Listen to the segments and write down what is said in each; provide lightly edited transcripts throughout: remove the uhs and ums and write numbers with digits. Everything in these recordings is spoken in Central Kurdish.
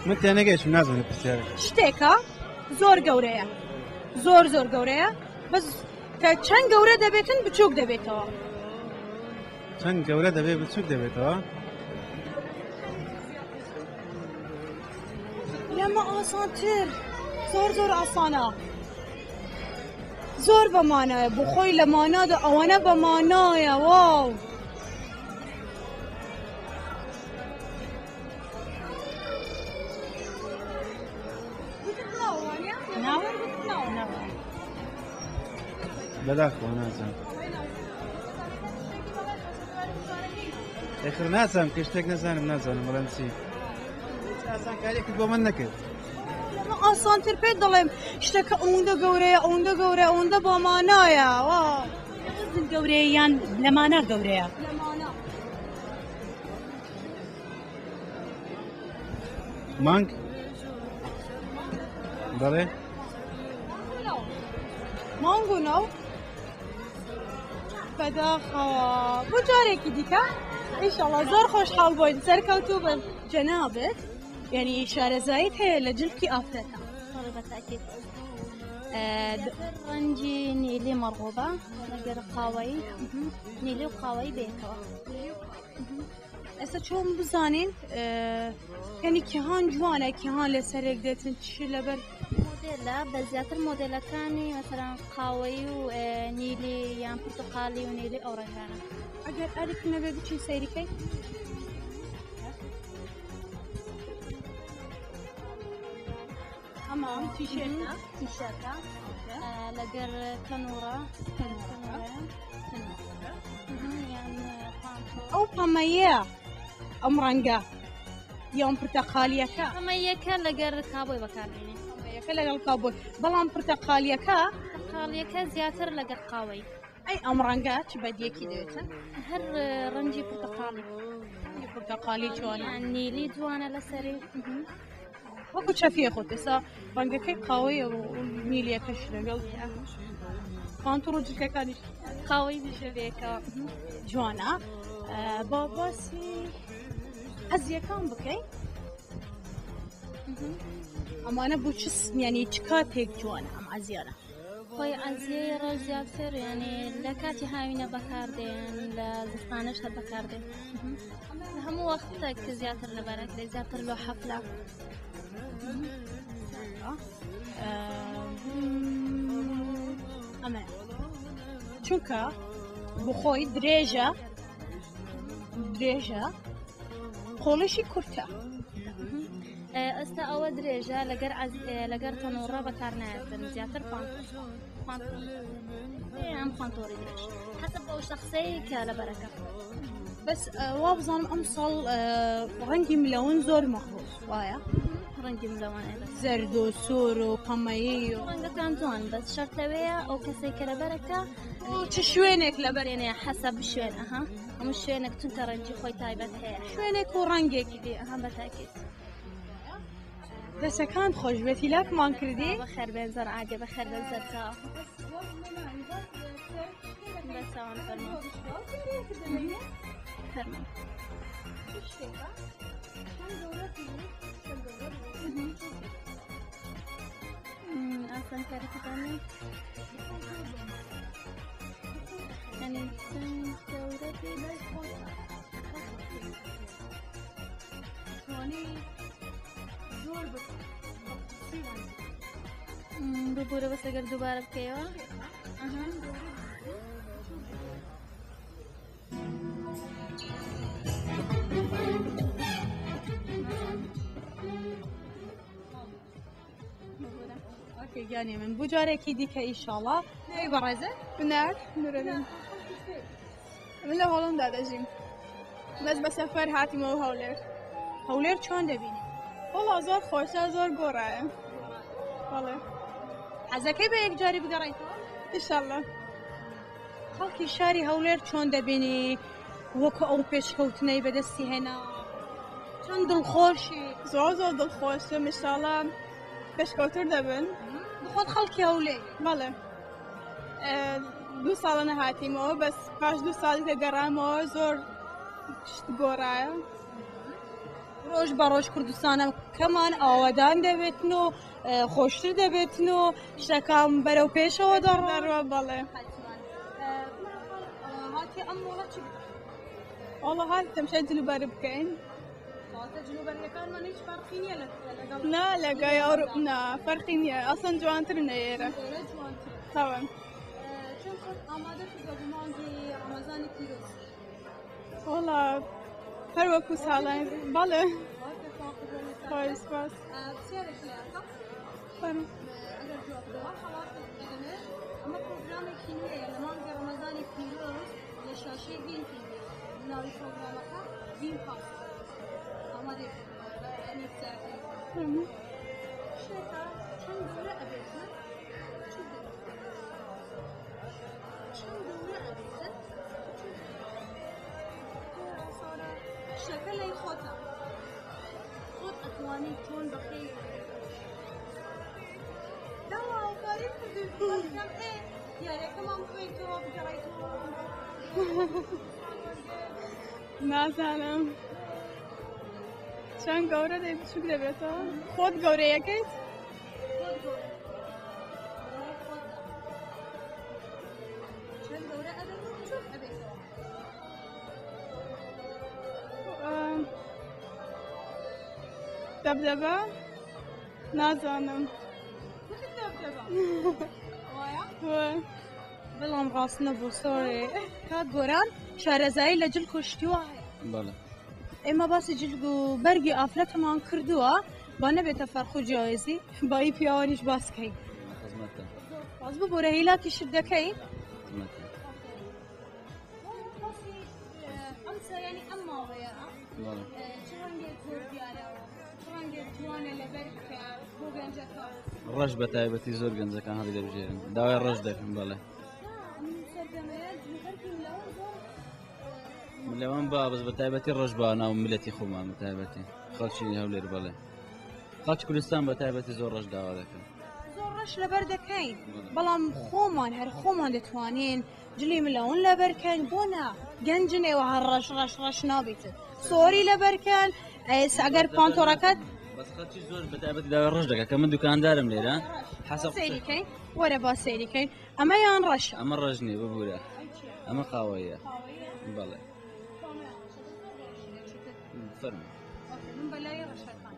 من تێنەگەیشتم نازانم پرسیارەکە. شتێکە زۆر گەورەیە زۆر زۆر گەورەیە بەس کە چەند گەورە دەبێتن بچووک دەبێتەوە. چەند گەورە دەبێت بچووک دەبێتەوە؟ لەمە ئاسانتر زۆر زۆر ئاسانە زۆر بەمانایە بۆ خۆی لە مانادا ئەوەنە بەمانایە واو. بەداخەوە نازانم ئەخر نازانم کە شتێک نەزانم نازانم بڵێم چی ئاسانکاریەکت بۆ من نەکرد ئاسانتر پێت دەڵێم شتەکە ئەوەندە گەورەیە ئەوەندە گەورە ئەوەندە بۆمانایە وا گەورەیە یان لەمانە گەورەیە مانگ بەڵێ مانگ و ناو بەداخەوە بۆ جارێکی دیکە ئیشەڵا زۆر خۆشحاڵ بووین سەرکەوتوو بن جەنابت یعنی شارەزاییت هەیە لە جلکی ئافرەتان بەتاکید ڕەنگی نیلی مەڕغوبە لەگەر قاوەیی نیلی و قاوەیی بەیەکەوە ئێستا چۆن بزانین یعنی کیهان جوانە کیهان لەسەرێک دێتن چ لەبەر مۆدێلە بە زیاتر مۆدێلەکانی مەسەرەن قاوەیی و نیلی یان پرتەقالی و نیلی ئەو ڕەنگانە ئەگەر ئەرک نەبێ بچین سەیریکەی ئەمام تیشێرتە تیشێرتە لەگەر تەنورە ئەو پەمەیە ئەم ڕەنگە یان پرتەقالیەکە پەمەیەکە لەگەر کابۆی بەکاردێنێ پەمەیەکە لەگەڵ کابۆی بەڵام پرتەقالیەکە پرتەقالیەکە زیاتر لەگەر قاوەی ئەی ئەم ڕەنگە چ بەدیەکی دەوێتن هەر ڕەنگی پرتەقاڵی ڕەنگی پرتەقالی جوانە نیلی جوانە لەسەری وەکو چەفیە خۆت ئێستا ڕەنگەکەی قاوەیە و نیلیەکەش لەگەڵ پانتۆڵ و جلکەکانیش قاوەی بژێوێکەوە جوانە با باسی ئەزیەکان بکەین ئەمانە بۆ چ ینی چ کاتێک جوانە ئەم عەزیانە خۆی عەزیەی ڕەش زیاتر یعنی لە کاتی هاوینە بەکاردێن لە زستانەش هەر بەکاردێن لە هەموو وەختێک زیاتر لەبەرەکرێت زیاتر لۆ حەفلە ئەمە چونکە بخۆی درێژە درێژە قۆڵیشی کورتە ئێستا ئەوە درێژە لەگەر لەگەر تەنۆڕە بەکارنایەتن زیاتر ئەم پانتۆری درێژ حەسەب بەو شخصەی کە لەبەرەکە بەس وا بزانم ئەم ساڵ ڕەنگی ملەون زۆر مەخۆش وایە ڕەنگی ملەوان زەرد و سوور و پەمەیی و ڕەنگەکان جوان بەس شەرت لەوەیە ئەو کەسێک کە لەبەرەکە چ شوێنێک لەبەرێنێ حەسەب شوێن ئەها هەموو شوێنێک چونکە ڕەنگی خۆی تایبەت هەیە شوێنێک و ڕەنگێکی دێ ئەها بەتاکیت دەسەکان خۆش بێت هیلاکمان کردی بەخێر بێن زۆر عادێ بەخێر بێن سەرچاو بەچاوان فەرموو فەرموو ئاسانکاریەکەتان یعنی چەند گەورە بێ ببورە بەس ئەگەر دووبارە بکەیەوە گیانی من بۆ جارێکی دیکە ئیشاڵا ناوی بەڕێزە بنار نورەمین من لە هۆڵندا دەژیم بەس بە سەفەر هاتیمەوە هەولێر هەولێر چۆن دەبینی وەڵا زۆر خۆشە زۆر گۆڕایە بەڵێ حەزەکەی بە یەکجاری بگەڕێیتەوە ئیشەڵڵا خەڵکی شاری هەولێر چۆن دەبینی وەکو ئەو پێشکەوتنەی بەدەستی هێنا چۆن دڵخۆشی زۆر زۆر دڵخۆشم ئیشەڵڵا پێشکەوتر دەبن خۆت خەڵکی هەولێر بەڵێ دوو ساڵە نەهاتیمەوە بەس پاش دوو ساڵی کە گەڕامەوە زۆر شت گۆڕایە. ڕۆژ بە ڕۆژ کوردستانەکەمان ئاوەدان دەبێتن و خۆشتر دەبێتن و شتەکان بەرەو پێشەوە دەڕوا. بەڵێ. هاتی ئەم مۆڵە چی بکەین؟ وەڵا هات تەمشای جلوبەرگ بکەین. کەواتە جلوبەرگەکانمان هیچ فەرقی نییە لەگەڵ نا لەگەڵ ئەوروپ نا فەرقی نییە، ئەسڵەن جوانترن لە ئێرە. ئێرە جوانترن. تەواو. چۆن خۆت ئامادە کردووە بۆ مانگی ڕەمەزانی پیرۆز؟ وەڵا هەر وەکو ساڵان بەڵێ. خۆی سپاس. پرسیارێک لێ ئەکەم. فەرموو. ئەگەر جواب بدەوە خەڵاتت دەدەمێ. ئەمە پرۆگرامێکی نوێیە لە مانگی ڕەمەزانی پیرۆز لە شاشەی ڤین تیڤی. ناوی پرۆگرامەکە ڤین پاس. ئامادەی یعنی پرسیارەکەی. فەرموو. شتێکە چەند گەورە ئەبێتن بچووک دەبێتەوە. چەند گەورە ئەبێتن بچووک دەبێتەوە. شتەکە لای خۆتە. خۆت ئەتوانی چۆن بەخێوی بکەیت. داوا هاوکاری کردووی بەڵکەم ئێ دیارەکەمان بخوێنیتەوە بگەڕێیتەوە. نازانم چەند گەورە دەی بچوک دەبێتەوە. خۆت گەورەیەکەیت؟ خۆت گەورە. خۆتدا. چەند گەورە ئەبێت و بچوک ئەبێتەوە. دەبدەبە؟ نازانم. وتت دەبدەبە. وایە؟ وە. بەڵام ڕاست نەبوو سۆری. کاک گۆران شارەزایی لە جلک و شتی وا هەیە؟ بەڵێ. ئێمە باسی جلک و بەرگی ئافرەتمان کردووە با نەبێتە فەرق و جیاوازی بایی پیاوانیش باس کەین. خزمەتتان. سپاس ببورە هیلاکیشت دەکەین. خزمەتتان. باسی ئەم سەیانی ئەم ماوەیە بەڵێ. چ ڕەنگێک زۆر دیارە چ ڕەنگێک جوانە لەبەر بکە بۆ گەنجەکان؟ ڕەش بە تایبەتی زۆر گەنجەکان هەڵی دەبژێرن داوای ڕەش دەکەن بەڵێ. سەردەمەیە جلوبەرگی ملاوان زۆر ملەوان با بەس بە تایبەتی ڕەش با ناو ملەتی خۆمان بە تایبەتی خەڵکی هەولێر بەڵێ خەڵکی کوردستان بە تایبەتی زۆر ڕەش داوا دەکەن. زۆر ڕەش لەبەر دەکەین بەڵام خۆمان هەر خۆمان دەتوانین جلی ملەون لەبەرکەن بۆ نا گەنجن ئێوە هەر ڕەش ڕەش ڕەش نابیتن سۆری لەبەرکەن ئێستا ئەگەر پانتۆڕەکەت بەس خەڵکی زۆر بە تایبەتی داوای ڕەش دەکات کە من دوکاندارم لێرە حەسەب سەیری کەین وەرە با سەیری کەین ئەمەیان ڕەشە. ئەمە ڕەش نییە ببوورە ئەمە قاوەیە بەڵێ فەرموو. من بەلای ڕەشەکان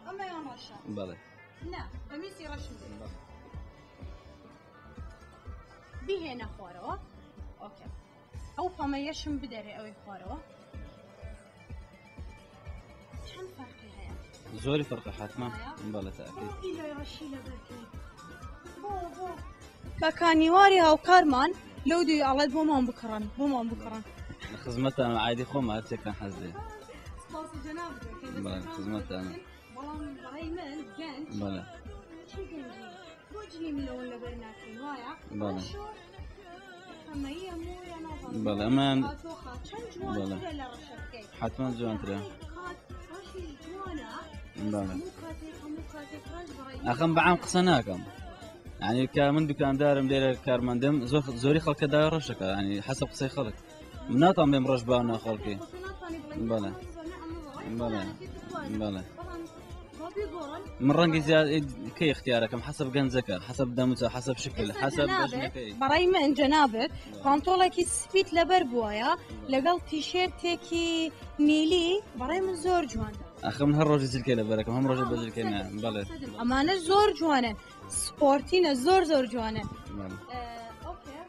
ئەمەیان ڕەشە. بەڵێ. نا قەمیسی ڕەشم دەوێت. بیهێنە خوارەوە. ئۆکێ ئەو پەمەیەشم بدەرێ ئەوەی خوارەوە. چەند فەرقی هەیە؟ زۆری فەرقە حتمما. بەڵێ تاکید. بۆ ئیلای ڕەشی لەبەرکەی. بۆ بۆ بە کانیواری هاوکارمان لەو دوی ئەڵێت بۆمان بکڕن بۆمان بکڕن. لە خزمەتان عادی خۆم هەرچێکتان حەز لێ. سپاسی جەناب دەکەین. بەڵێ خزمەتانە. بەڵام بەڕای من گەنج بەڵێ. چی گەنجی بۆ جلی ملەوە لەبەر ناکەین وایە؟ بەڵێ. ڕەشۆ پەمەییە مۆیە نازانم. بەڵێ ئەمان تۆخە چەند جوانترە لە ڕەشەکەی. حتما جوانترە. کات ڕەشیش جوانە. بەڵێ. هەموو کاتێک هەموو کاتێک ڕەش بەڕای ئەخم بەعام قسە ناکەم. یعنی کە من دوکاندارم لێرە کارمەندم زۆر زۆری خەڵکە داوای ڕەش دەکات یعنی حەسەب قسەی خەڵک. من ناتوانم بێم ڕەش باو ناو خەڵکی. بەڵێ. بەڵێ. بەڵێ. من ڕەنگی زیاد کەی اختیارەکەم حەسەب گەنجەکە حەسەب دەموچە حەسەب شکل حەسەب بەژنەکەی. بەڕای من جەنابت پانتۆڵێکی سپیت لەبەر بووایە لەگەڵ تیشێرتێکی نیلی بەڕای من زۆر جوان. ئەخە من هەر ڕۆژی جلکەی لەبەرەکەم هەم ڕۆژێ بە جلکەی نا بەڵێ. ئەمانە زۆر جوانن سپۆرتینە زۆر زۆر جوانن. بەڵێ. ئۆکێ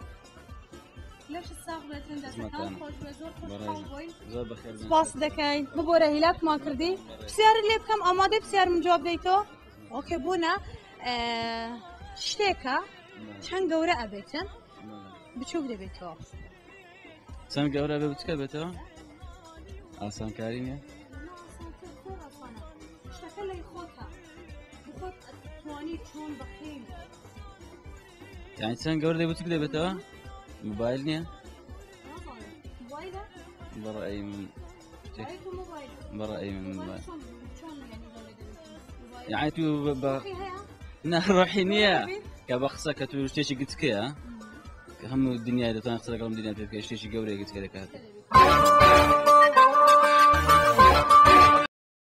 لەشت ساغ بێتن دەستەکان خۆش بێت زۆر خۆشحاڵ بووین. زۆر بەخێر بێن. سپاس دەکەین. ببۆرە هیلاکمان کردی. پرسیارت لێ بکەم ئامادەی پرسیار من جواب دەیتەوە؟ ئۆکێ بۆ نا شتێکە چەند گەورە ئەبێتن بچووک دەبێتەوە. چەند گەورە بێ بچکە بێتەوە؟ ئاسانکاری نییە؟ شتەکە لای خۆتە خۆت توانی چۆن بەخێوی. یعنی چەند گەورە دەبێت بچوک دەبێتەوە؟ مۆبایل نییە؟ مۆبایلە؟ بەڕای من بەڕای من مۆبایل. یعنی تو بە نا ڕۆحی نییە کە بە قسە کە تو شتێکی گچکەیە کە هەموو دنیای دەتوانێت قسە لەگەڵم دنیا پێ بکەی شتێکی گەورەیە گچکە دەکات.